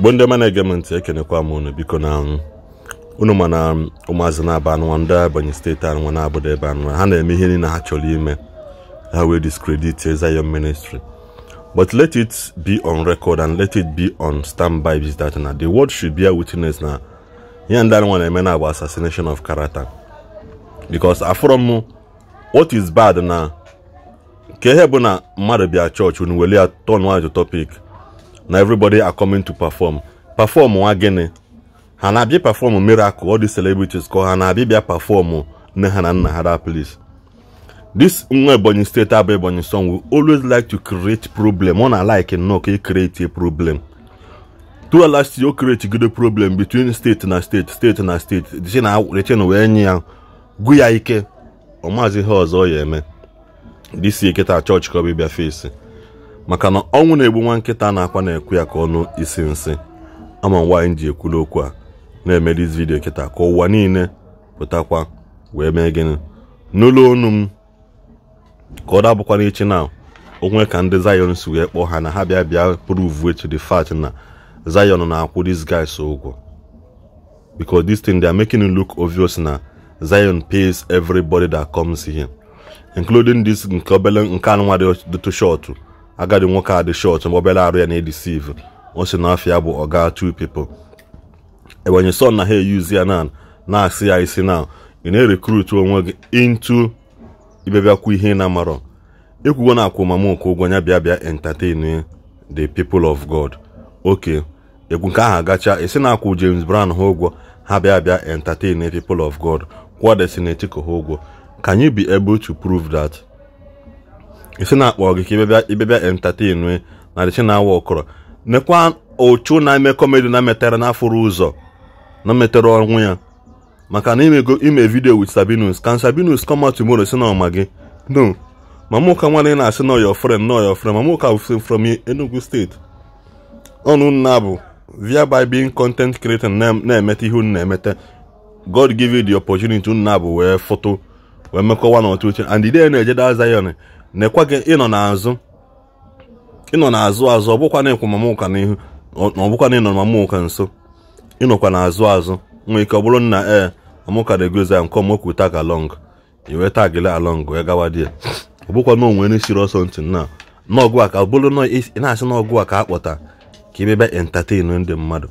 Igbo ndị ọma na-ege m ntị, ekenekwa m unu. Biko na unu ma na ụmụazị na-aba anụnwa ndị Ebonyi steeti anụnwa na-abụdo ebe anụnwa ha na-eme ihe niile ha chọrọ ime ha wee discredit Zion Ministry. But let it be on record and let it be on standby is that na the world should bear witness na ihe ndị anụnwa na-eme na bụ assassination of character. Because afọrọ m what is bad na ka ihe bụ na mmadụ bịa chọọchị unu wele ya turn one to topic na everybody are coming to perform. Perform nwa gịnị? Ha na-abịa perform miracle, all these celebrities ka ha na-abịa bịa perform nne ha na nna ha that place. This nwa Ebonyi steeti abụ Ebonyi son will always like to create problem. Ọ na-like nnọọ ka e create a problem. Through last year, o create good problem between state na state, state na state. The wee nye ya gụ ya ike ọ maazị ihe ọzọ ya eme. This year kịta chọọchị ka ọ bịa face. Maka na ọnwụ na-egbu nwa nkịta na-akwa na-ekwu ya ka ọnụ isi nsị. Ama nwaanyị ji ekwulu okwu a na-eme this video kịta ka ụwa niile pụtakwa wee mee gịnị n'ụlọ onu m ka ọ dabụkwa n'echi na onwe ka ndị Zion si wee kpọọ ha na ha bịa bịa prove to the fact na Zion na-akwụ these guys ụgwọ. Because this thing they are making it look obvious na Zion pays everybody that comes here, including this nke obele nke anụnwa dị short. Agadi nwoke a dị short mgbe obere arụ ya na-edeceive. O si n'afịa bụ ọga two people. Ebonyi son na ha eyuzi ya na na-asị ya isi na ị na-recruit onwe gị into ibebịakwu ihe na amarọ. Ekwugo na akwụ mama ụka ụgwọ ya bịa bịa entertain the people of God. Okay, ekwu nke ahụ agacha isi na akwụ James Brown ha ụgwọ ha bịa bịa entertain the people of God. Kwụọ Destiny Etiko ha ụgwọ. Can you be able to prove that? Isi na-akpọ gị ka ibebịa entertain na the na-awa ọkọrọ nekwa ochu na-eme comedy na metere n'afọrọ ụzọ na metere ọnwụ ya maka na ime video with Sabinus. Can Sabinus come out tomorrow si na ọma gị? No. Mama ụka nwanne na-asị na your friend, no your friend. Mama ụka from Enugu State. Ọnụ nna bụ via by being content creator na-emete ihe unu na-emete. God give you the opportunity unu na-abụ wee foto wee mekọ one or two things. And the day na-eje da Zion nekwa gị ịnọ n'azụ ịnọ n'azụ azụ ọ bụkwa na ịkwụ mama ụka n'ihu na ọ bụkwa na ịnọ mama ụka nso ịnọkwa n'azụ azụ nwee ike ọ bụrụ na ee mama ụka na-egozi ya nke ọmokwu tag along iwe tagile along wee gawa die ọ bụkwa na onwe siri ọsọ ntị na n'ọgụ a ka ọ bụrụ na ị na-asị n'ọgụ a ka akpọta ka ebe entertain ndị mmadụ.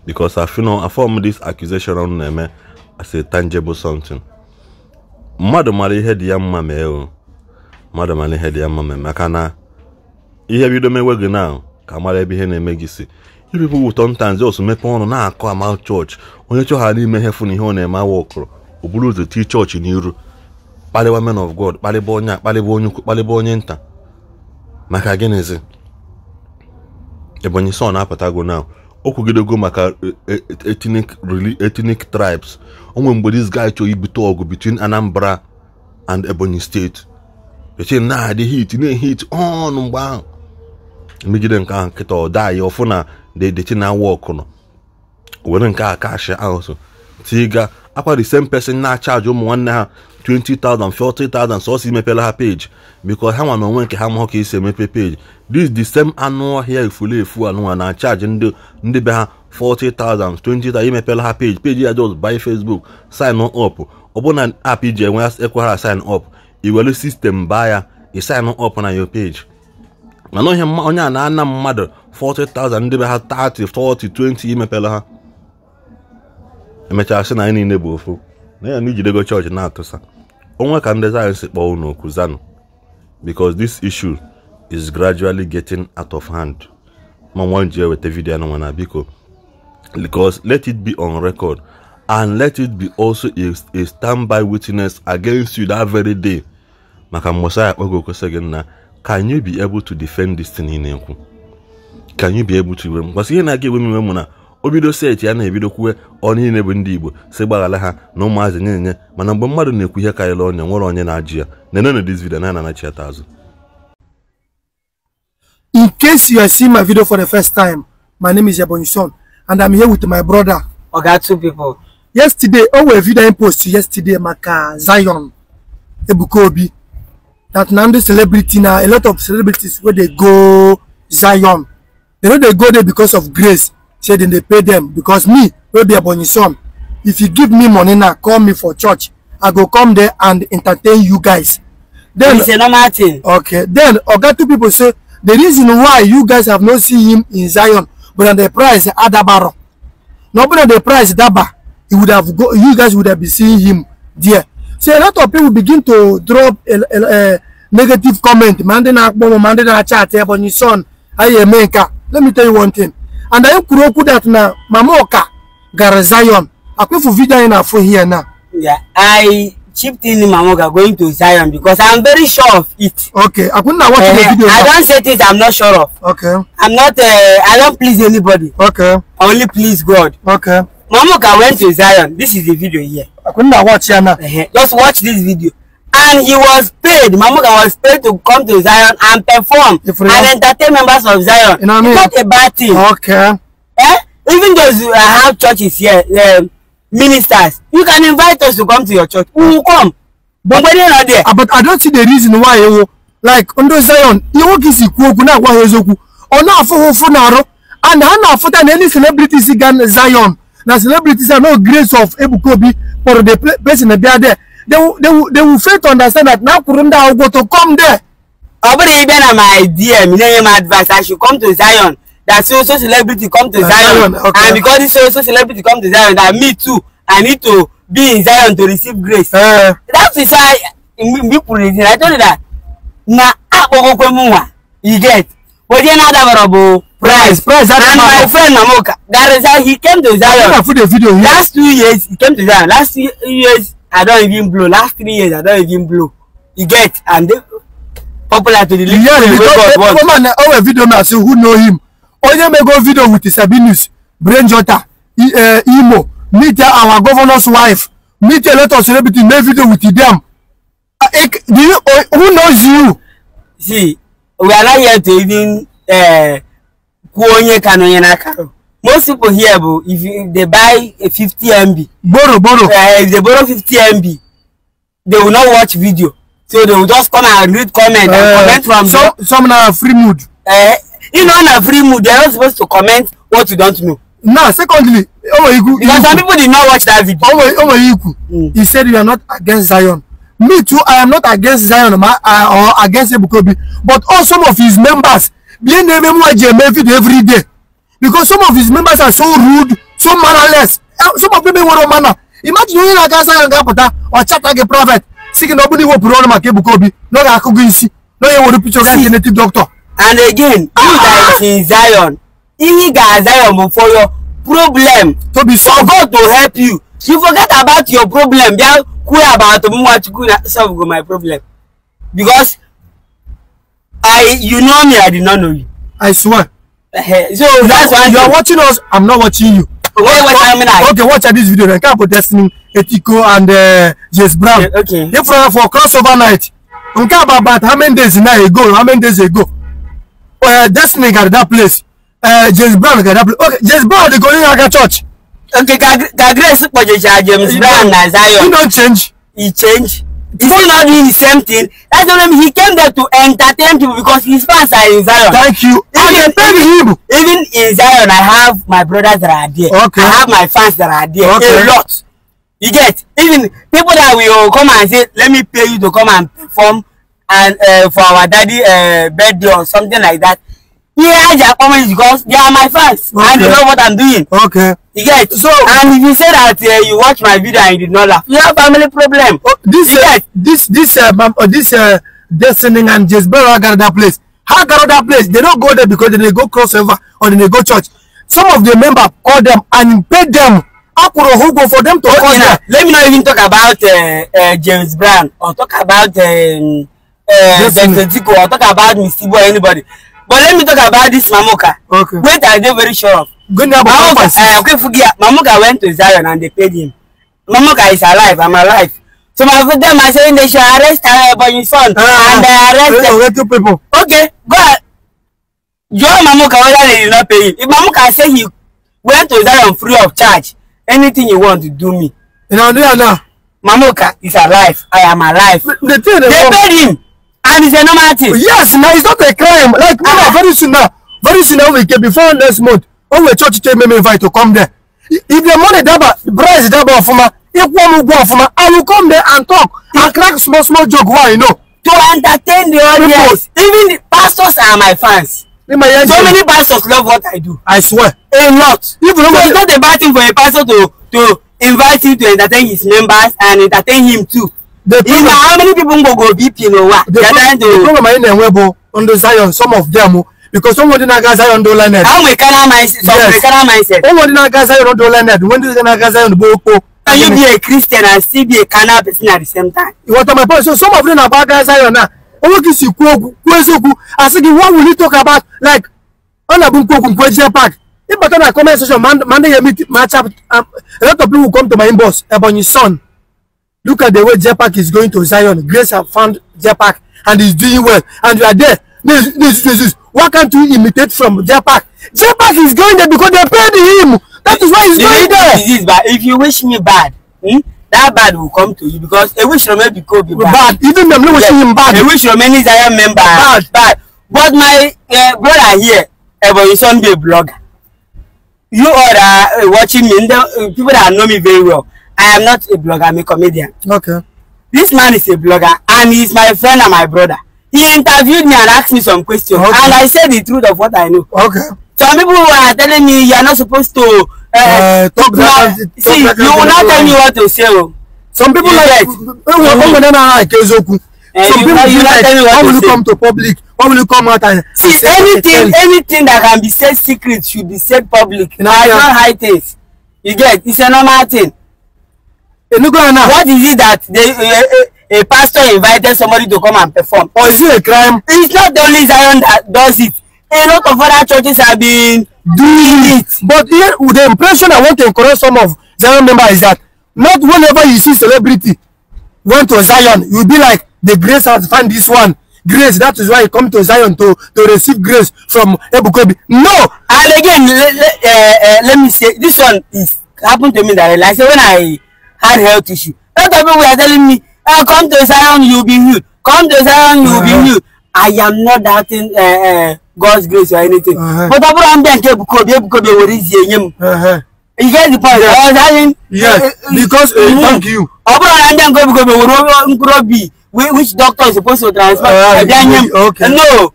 Because I feel I form this accusation on na-eme as a tangible something. Mmadụ mara ihe dị ya mma mee o. Mmadụ mara ihe dị ya mma mee maka na ihe bido mewe gị na ka mara ebe ihe na-eme gị si. You people will sometimes just mepe ọnụ na-akọ ama chọọchị onye chọghara n'ime ihe fụ na ihe ọ na-eme awa ọkụrụ o buru ụzọ tii chọọchị n'iru kparịwa men of God, kparịba onye a, kparịba onye ukwu, kparịba onye nta. Maka gịnịzi? Ebonyi son apụtago now o kwugidego maka ethnic tribes. Onwe mgbe this guy chọrọ ibute ọgụ between Anambra and Ebonyi State. Eche na-adị hit na-ehit on mgbe ahụ megide nke ahụ nkịta ọ daa ya ọfụ na the na work nọ were nke a cash out tiga akwa the same person na-acharge ụmụ nwanne ha 20,000 40,000 sọsọ imepela ha page because ha nwa na onwe nke ha mahụ ka esi emepe page. This the same anụ ọhịa efulefu anụnwa na-acharge ndị be ha 40,000 20,000 imepela ha page page ya just buy Facebook sign up. Ọ bụ na app iji enwe ekwe ha sign up iwere system baa ya i sign up na your page. Mana onye a na-ana mmadụ 40,000 ndị be ha 30 40 20 imepela ha emechaa sị na anyị niile bụ ofu na ya na ijidego chọọchị na-atụsa onwe ka ndị Zion si kpọọ unu okwu zanụ. Because this issue is gradually getting out of hand. Ma nwa ji eweta vidio anụnwa na biko because let it be on record and let it be also a standby witness against you that very day. Maka Mosiah akpọgo okwesị gị na can you be able to defend this thing ị na-ekwu? Can you be able to? Because ihe na-aga ewe m iwe mụ na obido set ya na-ebido kwuwe ọ niile bụ ndị Igbo si gbaghara ha na ụmụazị nye mana mgbe mmadụ na-ekwu ihe karịrị onye nwere onye na-ajụ ya nenenu this video na anachi ya azụ. In case you are seeing my video for the first time, my name is Ebonyi Son and I'm here with my brother Oga two people. Yesterday, o video I post yesterday maka Zion Ebuka Obi that now the celebrity now a lot of celebrities where they go Zion. They no dey go there because of grace. Say dem dey pay them because me wey be Ebonyi son, if you give me money now, call me for church, I go come there and entertain you guys. Then It's a normal thing. Okay, then Oga two people say the reason why you guys have not seen him in Zion, but on the price adabaro. No, but on the price daba, he would have go. You guys would have been seeing him there. So a lot of people begin to drop a negative comment. Man, na chat Ebonyi son. I Emeka. Let me tell you one thing. And I kwuru that now Mama Oka gara Zion. Akwefu video na for here now. Yeah, I chipped in Mama Oka going to Zion because I'm very sure of it. Okay, I couldn't watch the video. I don't say things I'm not sure of. Okay. I'm not. I don't please anybody. Okay. I only please God. Okay. Mama Oka went to Zion. This is the video here. I couldn't watch here now. Just watch this video. And he was paid. Mama Oka was paid to come to Zion and perform and entertain members of Zion. You know what I mean? It's not a bad thing. Okay. Eh? Even those who have churches here, ministers, you can invite us to come to your church. We will come. But when you're not there. But I don't see the reason why you like under Zion. You won't see Kuokuna Wahezoku or not for Funaro and Hannah for any celebrities in Zion. Now celebrities are no grace of Ebuka Obi for the person that they are there. They will fail to understand that now Kurunda will go to come there. But even my DM, you know, my advice, I should come to Zion. That so celebrity come to Zion. Okay. And because this so celebrity come to Zion, that me too, I need to be in Zion to receive grace. That is why I told you that na you get. But you know that price. And my friend Mama Oka, that is how he came to Zion. I put the video here. Last 2 years he came to Zion. Last 2 years I don't even blow. Last 3 years I don't even blow. You get, and they popular to the little. Yeah, because man, our video now say who know him. Onye may go video with Sabinus, Brain Jota, Imo, meet our governor's wife, meet a lot of celebrities, make video with them. Who knows you? See, we are not here to even most people here, if they buy a 50 MB, borrow. If they borrow 50 MB, they will not watch video. So they will just come and read comment and comment from some now free mood. You know, on a free mood, they are not supposed to comment what you don't know. Now, secondly, because some people did not watch that video. He said you are not against Zion. Me too, I am not against Zion or against Ebuka Obi, but all some of his members, video every day. Because some of his members are so rude, so mannerless. Some of them want manner. Imagine you against Zion or chat like a prophet. Seeking nobody will put on Ebuka Obi. No, I could see. No, you want to picture native doctor. And again, you guys in Zion, you guys Zion for your problem to be solved. For God to help you. You forget about your problem. About solve my problem. Because you know me, I did not know you. I swear. So that's why you are watching us. I'm not watching you. Wait, okay, watch this video. I can't put Destiny Etiko and James Brown. Okay. If for crossover night, okay, about how many days now ago? How many days ago? Destiny got that place. James Brown got that place. Okay, James Brown they go in Aga church. Okay, Grace James Brown na Zion. He don't change. He change. He's still not doing the same thing. That's the reason he came there to entertain people because his fans are in Zion. Thank you. Even, him. Even in Zion, I have my brothers that are there. Okay. I have my fans that are there. Okay. A lot. You get, even people that will come and say, let me pay you to come and perform and for our daddy birthday or something like that. Yeah, they are coming because they are my fans. Okay. And they know what I'm doing. Okay. You get. So, and if you say that you watch my video and you did not laugh, you have family problem. Oh, this Destiny and James Brown got that place. How got that place? They don't go there because they go crossover or they go church. Some of the members call them and pay them. Who go for them to okay, call now, let me not even talk about James Brown or talk about Destiny Etiko or talk about Mr. Boy or anybody. But let me talk about this Mama Oka. Okay. Wait, I'm not very sure of. Mama Oka went to Zion and they paid him. Mama Oka is alive. I'm alive. So my them are saying they should arrest Ebonyi son and they arrested two people. Okay, go ahead. Join Mama Oka whether they did not pay him. If Mama Oka say he went to Zion free of charge, anything you want to do me. You know, now. Mama Oka is alive. I am alive. They paid him. And it's a normal thing. Yes, now it's not a crime. Like very soon now, Very soon now we get before next month. O nwere church to me invite to come there. If the money daba, the price daba ọfụma, ịkwụọ m ụgwọ ọfụma, I will come there and talk and crack small small joke. Why you know? To entertain the audience. Even the pastors are my fans. So many pastors love what I do. I swear. A lot. Even so it's not a bad thing for a pastor to invite him to entertain his members and entertain him too. The problem, how many people go BP no wa? The problem anyị na-enwe bụ ndị Zion, some of them, because some ndị na-aga Zion do learned. How we can mindset? Some Yes. we can mindset. Ụmụ ndị na-aga Zion do learned, when ndị na-aga Zion bụ okpo. Can you be a Christian and still be a carnal person at the same time? You want my point? So some of them na-agba aga Zion na onwe ka isi kwuo okwu, kwuo eziokwu, asị gị what will you talk about? Like ọ na-abụ nkwu okwu nkwu ejie park. Ịbata na comment section ma ndị ya meet ma chat, a lot of people will come to my inbox. Ebonyi son, look at the way Jepak is going to Zion. Grace have found Jepak and he's doing well. And you are there. This. Why can't you imitate from Jepak? Jepak is going there because they paid him. That is why he's going there. Disease, but if you wish me bad, that bad will come to you because a wish from every could be bad. Bad. Even them no wishing him bad. A wish from any Zion member bad. Bad. But my brother here, Ebonyi son, be a blogger. You all are watching me, the people that know me very well. I am not a blogger, I'm a comedian. Okay. This man is a blogger and he's my friend and my brother. He interviewed me and asked me some questions. Okay. And I said the truth of what I know. Okay. Some people are telling me you are not supposed to talk that. See, talk that you will not tell me what to say. Oh. Some people like some people you like, tell me what how will to you say. Come to public? Why will you come out and see say anything that can be said secret should be said public. You know, I don't hide things. You get, it's a normal thing. What is it that they, a pastor invited somebody to come and perform? Or is it a crime? It's not only Zion that does it. A lot of other churches have been doing it. But here, the impression I want to encourage some of Zion members is that not whenever you see celebrity went to Zion, you'll be like, the grace has found this one. Grace, that is why you come to Zion to receive grace from Ebuka Obi. No! And again, let me say, this one is happened to me that I say when I had health issue. A lot of people were telling me, come to Zion, you'll be healed. Come to Zion, you'll be healed. I am not doubting God's grace or anything. But Abraham then Ebuka Obi. You get the point? Yes. I was having, yes, because thank you. Abraham then Ebuka Obi, which doctor is supposed to transfer? Okay. No.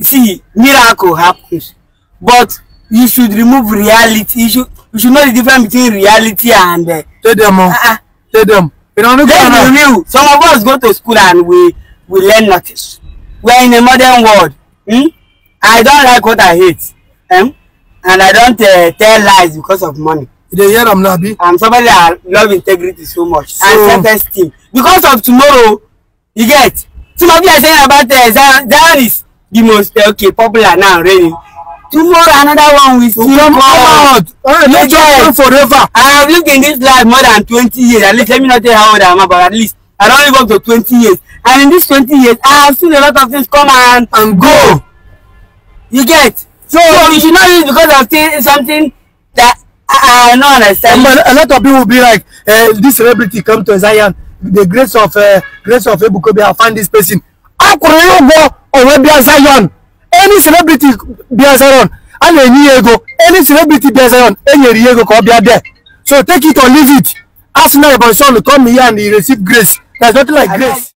See, miracle happens, but you should remove reality. You should know the difference between reality and tell them. Tell them. You know, let's be real. Some of us go to school and we learn nothing. We are in a modern world. I don't like what I hate, and I don't tell lies because of money. They hear them now, be. I'm somebody that love integrity so much so, and self-esteem because of tomorrow. You get. Some of you are saying about Zion. Zion is the most popular now, really. Tomorrow another one will still come out. No job forever. I have lived in this life more than 20 years. At least let me not tell how old I am, but at least I don't live up to 20 years. And in these 20 years, I have seen a lot of things come and go. You get. So you should not use because of something that I don't understand. But a lot of people will be like, this celebrity come to Zion, the grace of Ebuka Obi, I find this person. Zion. Any celebrity be Zion, and any celebrity be Zion, any ego go be there. So take it or leave it. Ask now about son to come here and he receive grace. There's nothing like grace.